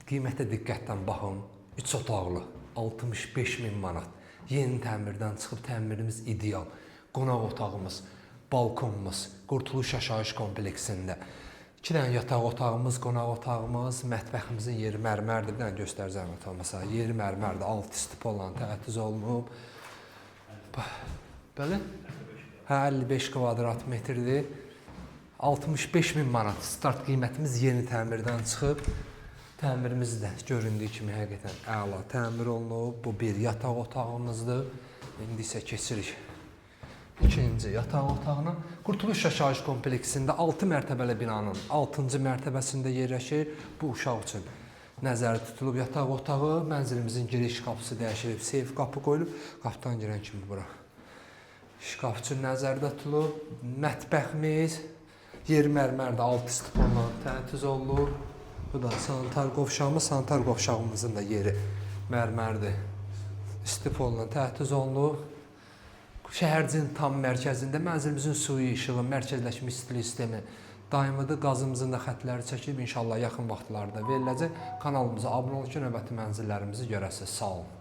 Qiymətə diqqətlə baxın. 3 otaqlı 65 min manat. Yeni təmirdən çıxıb, təmirimiz ideal. Qonaq otağımız, balkonumuz Qurtuluş yaşayış kompleksində. 2 dənə yataq otağımız, qonaq otağımız, mətbəximizin yeri mərmərdir. Bir dənə göstər zəhmət olmasa. Yeri mərmərdir, alt istif olan təchiz olunub. Bəli? Hə, 55 kvadrat metrdir. 65 min manat start qiymətimiz, yeni təmirdən çıxıb. Təmirimiz də göründüyü kimi həqiqətən əla təmir olunub. Bu bir yataq otağımızdır. İndi isə keçirik ikinci yataq otağına. Qurtuluş yaşayış kompleksində 6 mərtəbəli binanın 6-cı mərtəbəsində yerləşir. Bu uşaq üçün nəzərdə tutulub yataq otağı. Mənzilimizin giriş qapısı dəyişilib, seyf qapı qoyulub. Qapıdan girən kimi bura şkaf üçün nəzərdə tutulub. Mətbəximiz yer mərmərdə, alt istifonla təchiz olunub. Bu da sanitar qovşağımız, sanitar qovşağımızın da yeri mərmərdir. İstifonla təchiz olunub. Şəhərcinin tam mərkəzində mənzilimizin suyu, işığı, mərkəzləşmiş istilik sistemi daimidir. Qazımızın da xətləri çəkilib, inşallah yaxın vaxtlarda veriləcək. Kanalımıza abunə olun ki, növbəti mənzillərimizi görəsiniz. Sağ olun.